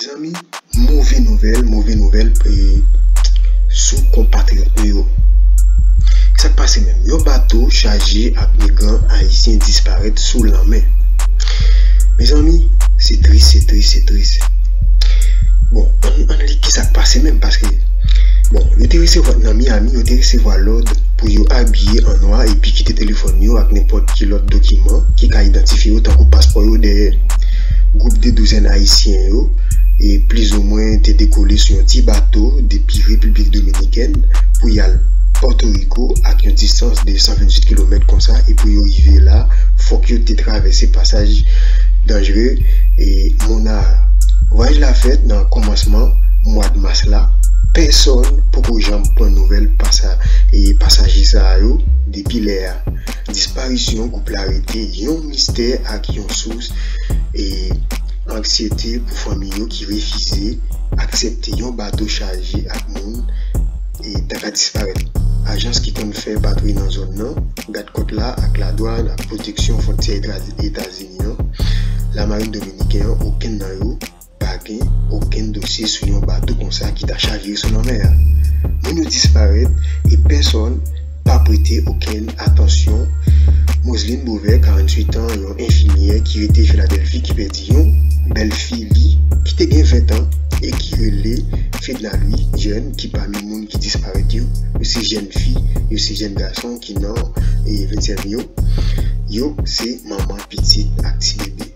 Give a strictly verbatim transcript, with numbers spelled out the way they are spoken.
Mezanmi, move nouvèl, move nouvèl e, sou konpatriyòt nou yo. Sa k pase menm? Yon bato chaje ak migran ayisyen disparèt sou lanmè. Mezanmi, se tris, se tris, se tris. Bon, ann, ann li kisa k pase menm, paske, bon, yo te resevwa nan Miami, yo te resevwa lòd pou yo abiye an nwa epi kite telefòn yo ak nenpòt ki lòt dokiman ki ka idantifye yo tankou paspò yo dèyè. Gwoup de douzèn ayisyen yo e plizoumwen te dekole sou yon ti bato depi Repiblik Dominikèn pou y al Pòtoriko ak yon distans de san venntuit kilomèt konsa, e pou yo rive la, fòk yo te travèse pasaj danjere e Mona a. Vwayaj la fèt nan kòmansman mwa mas la. Pèsòn poko janm pran nouvèl pasa, e pasaje sa a yo depi lè a. Disparisyon gwoup la rete yon mistè ak yon sous e anksyete pou fanmi yo ki refize aksepte yon bato chaje ak moun e ta ka disparèt. Ajans ki konn fè patwouy nan zòn nan, gad kòt la ak ladwàn ak pwoteksyon fwontyè Eta- Etazini an, lamarin dominiken an, okenn nan yo pa gen okenn dosye sou yon bato konsa ki ta chavire sou lanmè a. Moun yo disparèt e pèsòn pa prete okenn atansyon. Moseline Beauvais, karanntuit an, yon enfimyè ki rete Filadèlfi, ki pèdi yon bèlfi li ki te gen ven tan e ki rele Fedna Louis, jèn ki pami moun ki disparèt yo. Yo se jèn fi, yo se jèn gason ki nan e, ventyèm yo. Yo se manman pitit ak ti bebe.